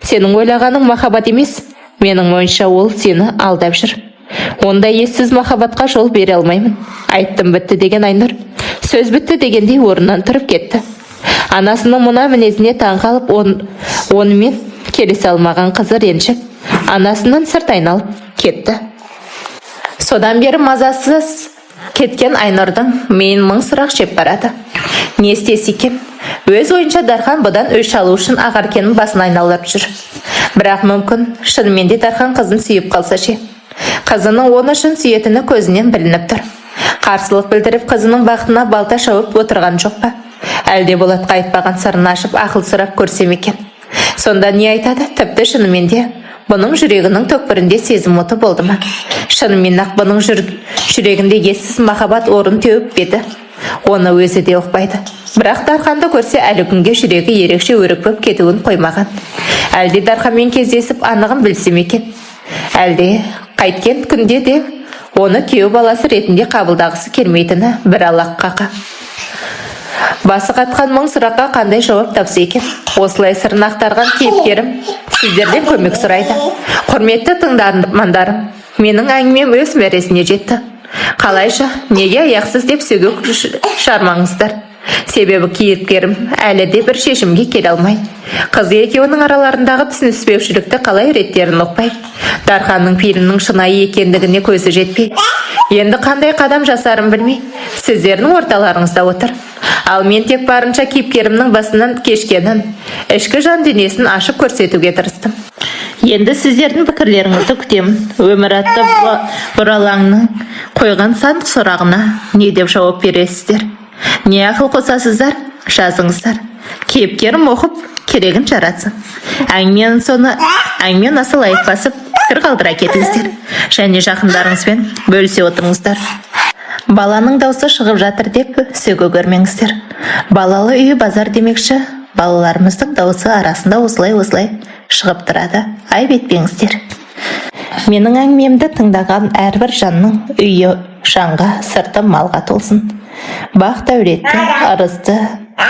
сенің ойлағаның махаббат емес. Менің ойымша, ол сені алдап жүр. Ондай ессіз махаббатқа жол бере алмаймын. Айттым, бітті», – деген Айнұр сөз бітті дегендей орнынан тұрып кетті. Анасының мына мінезіне таң қалып, онымен келісе алмаған қызы ренжіп, анасынан сырт айналып кетті. Содан бері мазасыз кеткен Айнұрдың миын мың сұрақ жеп барады. Не істесе екен? Өз ойынша Дархан бұдан өш алу үшін Ақеркенің басын айналдырып жүр. Бірақ мүмкін, шынымен де Дархан қызын сүйіп қалса ше? Қызының оны шын сүйетіні көзінен білініп тұр. Қарсылық білдіріп, қызының бақытына балта шауып отырған жоқ па? Әлде Болатқа айтпаған сырын ашып, ақыл сұрап көрсем екен? Сонда не айтады? Тіпті шынымен де бұның жүрегінің түкпірінде сезім оты болды ма? Шынымен ақ бұның жүрегінде ессіз махаббат орын теуіп пе еді? Оны өзі де ұқпайды. Бірақ Дарханды көрсе, әлі күнге жүрегі ерекше өрекпіп кетуін қоймаған. Әлде Дарханмен кездесіп, анығын білсем екен? Әлде қайткен күнде де оны күйеу баласы ретінде қабылдағысы келмейтіні бір Аллах хақы. Басы қатқан мың сұраққа қандай жауап тапса екен? Осылай сырын ақтарған кейіпкерім сіздерден көмек сұрайды. Құрметті тыңдармандарым, менің әңгімем өз мәресіне жетті. Қалайша, неге аяқсыз деп сөгек шығармаңыздар. Себебі кейіпкерім әлі де бір шешімге келе алмай, қыз екеуінің араларындағы түсініспеушілікті қалай реттерін ұқпай, Дарханның пейілінің шынайы екендігіне көзі жетпей, енді қандай қадам жасарын білмей, сіздердің орталарыңызда отыр. Ал мен тек барынша кейіпкерімнің басынан кешкенін, ішкі жан дүниесін ашып көрсетуге тырыстым. Енді сіздердің пікірлеріңізді күтемін. Өмір атты бұралаңның қойған сан сұрағына не деп жауап бересіздер? Не ақыл қосасыздар? Жазыңыздар. Кейіпкерім оқып, керегін жаратсын. Әңгіменің соңы әңгіме ұнаса, лайк басып, пікір қалдыра кетіңіздер. Және жақындарыңызбен бөлісе отырыңыздар. Баланың даусы шығып жатыр деп сөге көрмеңіздер. Балалы үй базар демекші, балаларымыздың даусы арасында осылай-осылай шығып тұрады. Айып етпеңіздер. Менің әңгімемді тыңдаған әрбір жанның үйі жанға, сырты малға толсын. Бақ дәулетті, ырысты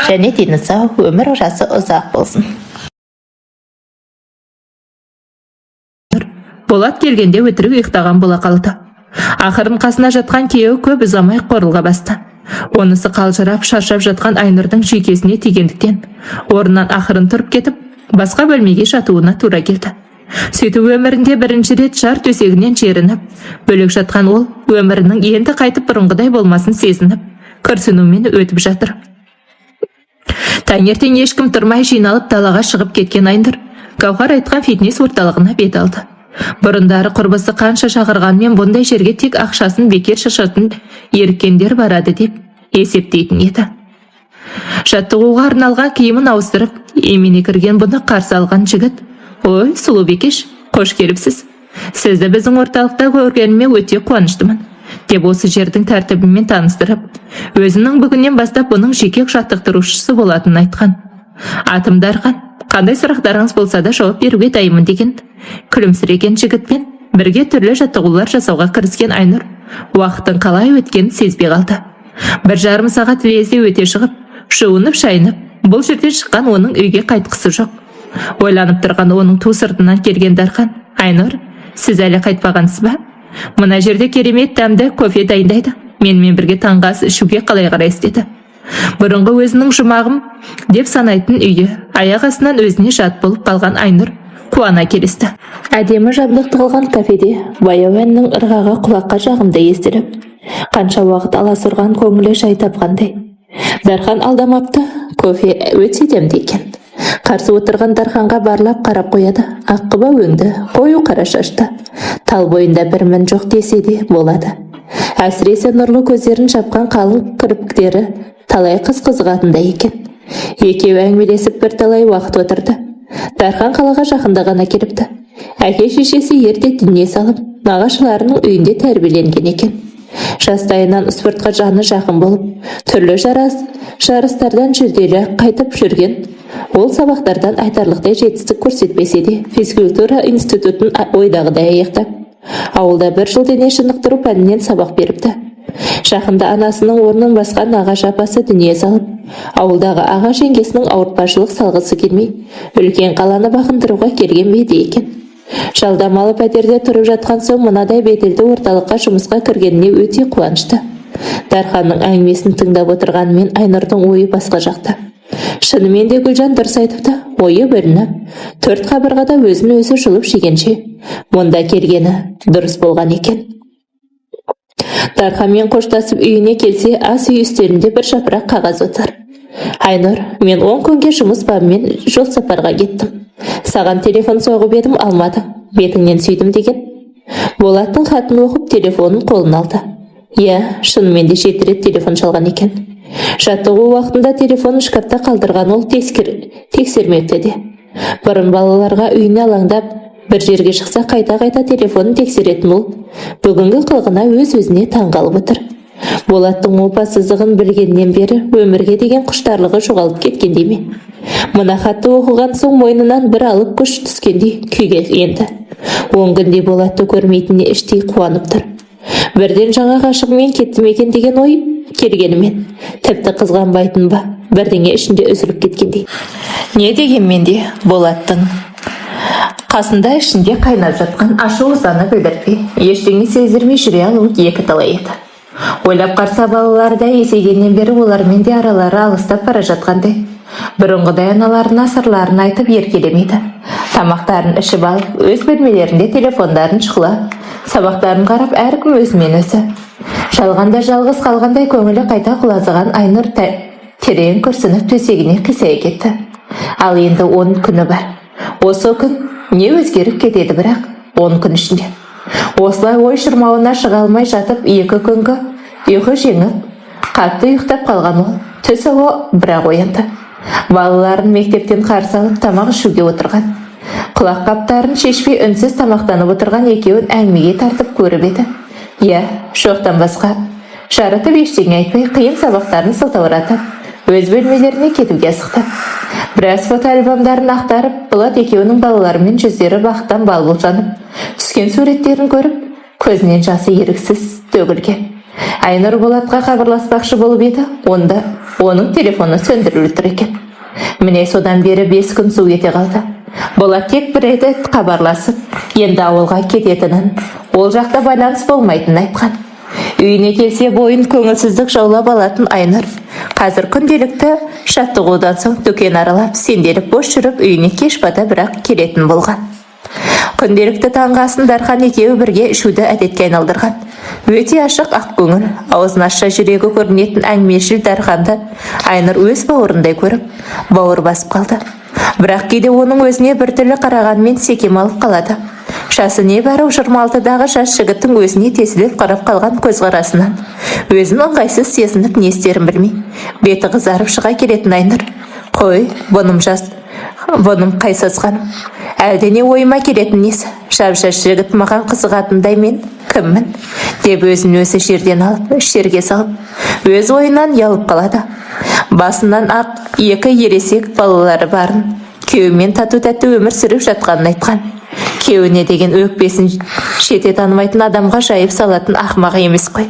және дені сау, өмір жасы ұзақ болсын. Болат келгенде өтірік ұйықтаған бола қалды. Ақырын қасына жатқан күйеуі көп ұзамай қорылға басты. Онысы қалжырап, шаршап жатқан Айнұрдың жүйкесіне тигендіктен, орнынан ақырын тұрып кетіп, басқа бөлмеге жатуына тура келді. Сөйтіп, өмірінде бірінші рет жар төсегінен жерініп, бөлек жатқан ол өмірінің енді қайтып бұрынғыдай болмасын сезініп, күрсінумен өтіп жатыр. Таңертең ешкім тұрмай жиналып, далаға шығып кеткен Айнұр Гауһар айтқан фитнес орталығына бет алды. Бұрындары құрбысы қанша шақырғанмен, бұндай жерге тек ақшасын бекер шашатын еріккендер барады деп есептейтін еді. Жаттығуға арналған киімін ауыстырып, емене кірген бұны қарсы алған жігіт: «Ой, сұлу бикеш, қош келіпсіз! Сізді біздің орталықта көргеніме өте қуаныштымын», – деп, осы жердің тәртібімен таныстырып, өзінің бүгіннен бастап бұның жеке жаттықтырушысы болатынын айтқан. «Атым Дархан, қандай сұрақтарыңыз болса да, жауап беруге дайынмын», – деген күлімсіреген жігітпен бірге түрлі жаттығулар жасауға кіріскен Айнұр уақыттың қалай өткенін сезбей қалды. 1,5 сағат лезде өте шығып, жуынып шайынып бұл жерден шыққан оның үйге қайтқысы жоқ. Ойланып тұрған оның ту сыртынан келген Дархан: «Айнұр, сіз әлі қайтпағансыз ба? Мына жерде керемет дәмді кофе дайындайды. Менімен бірге таңғы ас ішуге қалай қарайсыз?» – деді. Бұрынғы өзінің жұмағым деп санайтын үйі аяқ астынан өзіне жат болып қалған Айнұр қуана келісті. Әдемі жабдықталған кафеде баяу әннің ырғағы құлаққа жағымды естіліп, қанша уақыт аласұрған көңілі жай тапқандай. Дархан алдамапты, кофе өте дәмді екен. Қарсы отырған Дарханға барлап қарап қояды. Аққұба өңді, қою қара шашты, тал бойында бір мін жоқ десе де болады. Әсіресе нұрлы көздерін жапқан қалың кірпіктері талай қыз қызығатындай екен. Екеуі әңгімелесіп, бірталай уақыт отырды. Дархан қалаға жақында ғана келіпті. Әке шешесі ерте дүние салып, нағашыларының үйінде тәрбиеленген екен. Жастайынан спортқа жаны жақын болып, түрлі жарыстардан жүлделі қайтып жүрген ол сабақтардан айтарлықтай жетістік көрсетпесе де, физкультура институтын ойдағыдай аяқтап, ауылда бір жыл дене шынықтыру пәнінен сабақ беріпті. Жақында анасының орнын басқан нағашы апасы дүние салып, ауылдағы аға жеңгесінің ауыртпашылық салғысы келмей, үлкен қаланы бағындыруға келген беті екен. Жалдамалы пәтерде тұрып жатқан соң, мынадай беделді орталыққа жұмысқа кіргеніне өте қуанышты. Дарханның әңгімесін тыңдап отырғанымен, Айнұрдың ойы басқа жақта. Шынымен де, Гүлжан дұрыс айтыпты. Ойы бөлініп, төрт қабырғада өзін өзі жұлып жегенше, мұнда келгені дұрыс болған екен. Дарханмен қоштасып үйіне келсе, ас үй үстелінде бір жапырақ қағаз отыр. Айнұр, мен 10 күнге жұмыс бабымен жол сапарға кеттім. Саған телефон соғып едім, алмадың. Бетіңнен сүйдім деген. Болаттың хатын оқып, телефонын қолына алды. Иә, шынымен де жеті рет телефон шалған екен. Жаттығу уақытында телефонын шкафта қалдырған ол тексермепті де. Бұрын балаларға үйіне алаңдап, бір жерге шықса, қайта-қайта телефонын тексеретін ол бүгінгі қылығына өз-өзіне таңғалып отыр. Болаттың опасыздығын білгеннен бері өмірге деген құштарлығы жоғалып кеткендей ме? Мына хатты оқыған соң мойнынан бір алып күш түскендей күйге енді. 10 күндей Болатты көрмейтініне іштей қуанып тұр. Бірден жаңа ғашығымен кетті ме екен деген ой келгенімен, тіпті қызғанбайтын ба, бірдеңе ішінде үзіліп кеткендей. Не дегенмен де Болаттың қасында ішінде қайнап жатқан ашу ызаны білдіртпей, ештеңе сездірмей жүре алу екі талай еді. Ойлап қараса, балалары да есейгеннен бері олармен де аралары алыстап бара жатқандай. Бұрынғыдай аналарына сырларын айтып еркелемейді. Тамақтарын ішіп алып, өз бөлмелерінде телефондарын шұқылап, сабақтарын қарап, әркім өзімен өзі. Жалғанда жалғыз қалғандай көңілі қайта құлазыған Айнұр терең күрсініп, төсегіне қисая кетті. Ал енді 10 күні бар. Осы күн не өзгеріп кетеді бірақ 10 күн ішінде? Осылай ой шырмауына шыға алмай жатып, 2 күнгі ұйқы жеңіп, қатты ұйықтап қалған ол түс ауа бірақ оянды. Балаларын мектептен қарсы алып, тамақ ішуге отырған. Құлақ қаптарын шешпей, үнсіз тамақтанып отырған екеуін әңгімеге тартып көріп еді. Иә, жоқтан басқа жарытып ештеңе айтпай, қиын сабақтарын сылтауратып, өз бөлмелеріне кетуге асықты. Біраз фотоальбомдарын ақтарып, Болат екеуінің балаларымен жүздері бақыттан бал-бұл жанып түскен суреттерін көріп, көзінен жасы еріксіз төгілген. Айнұр Болатқа хабарласпақшы болып еді, онда оның телефоны сөндірулі тұр екен. Міне, содан бері 5 күн су ете қалды. Болат тек бір рет хабарласып, енді ауылға кететінін, ол жақта байланыс болмайтынын айтқан. Үйіне келсе, бойын көңілсіздік жаулап алатын Айнұр қазір күнделікті жаттығудан соң дүкен аралап, сенделіп бос жүріп, үйіне кеш бата бірақ келетін болған. Күнделікті таңғы асын Дархан екеуі бірге ішуді әдетке айналдырған. Өте ашық, ақкөңіл, аузын ашса жүрегі көрінетін әңгімешіл Дарханды Айнұр өз бауырындай көріп, бауыр басып қалды. Бірақ кейде оның өзіне біртүрлі қарағанмен секем алып қалады. Жасы небәрі 26-дағы жас жігіттің өзіне тесіліп қарап қалған көзқарасынан өзін ыңғайсыз сезініп, не істерін білмей, беті қызарып шыға келетін Айнұр: «Қой, бұным жас, бұным қай сасқаным? Әлдене ойыма келетін несі? Жап жас жігіт маған қызығатындай мен кіммін?» – деп өзін өзі жерден алып, жерге салып, өз ойынан ұялып қалады. Басынан ақ екі ересек балалары барын, күйеуімен тату тәтті өмір сүріп жатқанын айтқан. Күйеуіне деген өкпесін жете танымайтын адамға жайып салатын ақымақ емес қой.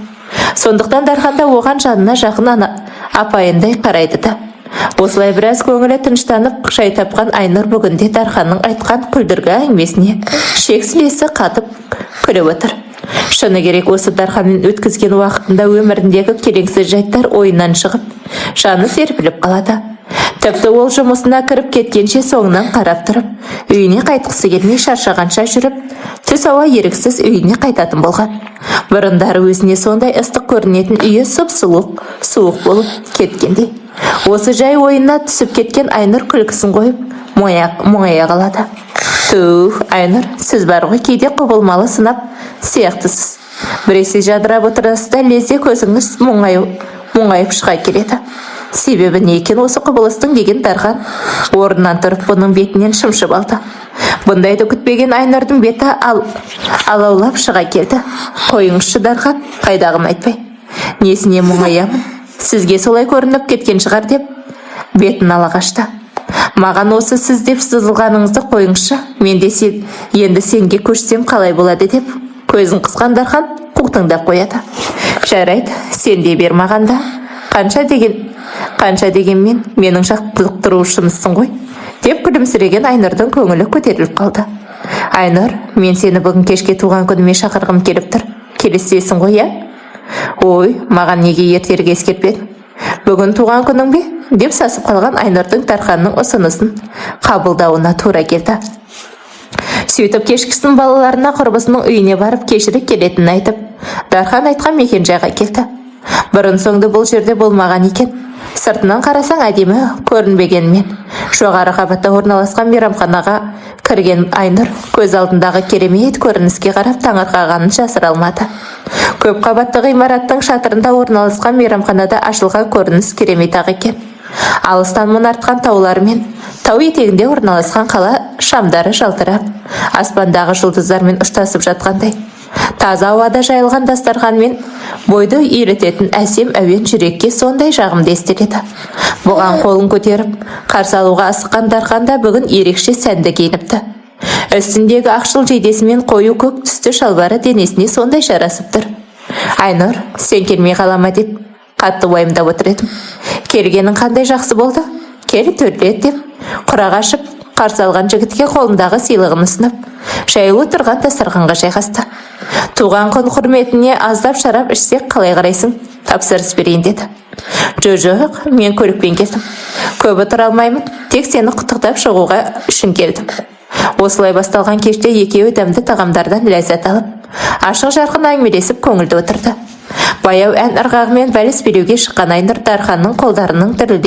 Сондықтан Дархан да оған жанына жақын ана апайындай қарайды да. Осылай біраз көңілі тыныштанып, жай тапқан Айнұр бүгінде Дарханның айтқан күлдіргі әңгімесіне шек сілесі қатып күліп отыр. Шыны керек, осы Дарханмен өткізген уақытында өміріндегі келеңсіз жайттар ойынан шығып, жаны серпіліп қалады. Тіпті ол жұмысына кіріп кеткенше соңынан қарап тұрып, үйіне қайтқысы келмей, шаршағанша жүріп, түс ауа еріксіз үйіне қайтатын болған. Бұрындары өзіне сондай ыстық көрінетін үйі сұп-суық суық болып кеткендей. Осы жай ойына түсіп кеткен Айнұр күлкісін қойып, мұңая қалады. Түһ, Айнұр, сіз бар ғой, кейде құбылмалы сынап сияқтысыз. Біресе жадырап отырасыз да, лезде көзіңіз мұңайып шыға келеді. Себебі не екен осы құбылыстың?» – деген Дархан орнынан тұрып, бұның бетінен шымшып алды. Бұндайды күтпеген Айнұрдың беті алаулап шыға келді. «Қойыңызшы, Дархан, қайдағыны айтпай. Несіне мұңаямын? Сізге солай көрініп кеткен шығар», – деп бетін ала қашты. «Маған осы сіз деп сызылғаныңызды қойыңызшы. Мен де сен, енді сенге көшсем қалай болады?» – деп көзін қысқан Дархан қутыңдап қояды. «Жарайды, сен де бер маған да. Қанша дегенмен менің жаттықтырушымсың ғой», – деп күлімсіреген Айнұрдың көңілі көтеріліп қалды. «Айнұр, мен сені бүгін кешке туған күніме шақырғым келіп тұр. Келісесің ғой, иә?» «Ой, маған неге ертерек ескертпедің? Бүгін туған күнің бе?» – деп сасып қалған Айнұрдың Дарханның ұсынысын қабылдауына тура келді. Сөйтіп кешкісін балаларына құрбысының үйіне барып, кешірек келетінін айтып, Дархан айтқан мекенжайға келді. Бұрын соңды бұл жерде болмаған екен. Сыртынан қарасаң, әдемі көрінбегенмен, жоғары қабатта орналасқан мейрамханаға кірген Айнұр көз алдындағы керемет көрініске қарап таңырқағанын жасыра алмады. Көп қабатты ғимараттың шатырында орналасқан мейрамханада ашылған көрініс керемет ақ екен. Алыстан мұнартқан таулар мен тау етегінде орналасқан қала шамдары жалтырап, аспандағы жұлдыздармен ұштасып жатқандай. Таза ауада жайылған дастархан мен бойды үйрететін әсем әуен жүрекке сондай жағымды естіледі. Бұған қолын көтеріп қарсы алуға асыққан Дархан да бүгін ерекше сәнді киініпті. Үстіндегі ақшыл жейдесі мен қою көк түсті шалбары денесіне сондай жарасып тұр. «Айнұр, сен келмей қала ма деп қатты уайымдап отыр едім. Келгенің қандай жақсы болды. Кел, төрлет», – деп құрақ ашып қарсы алған жігітке қолындағы сыйлығын ұсынып, жаюлы тұрған дастарханға жайғасты. «Туған күн құрметіне аздап шарап ішсек, қалай қарайсың? Тапсырыс берейін», – деді. Жоқ, мен көлікпен келдім. Көп отыра алмаймын, тек сені құттықтап шығуға үшін келдім». Осылай басталған кеште екеуі дәмді тағамдардан ләззат алып, ашық жарқын әңгімелесіп, көңілді отырды. Баяу ән ырғағымен вальс билеуге шыққан Айнұр Дарханның қолдарының дірілдеп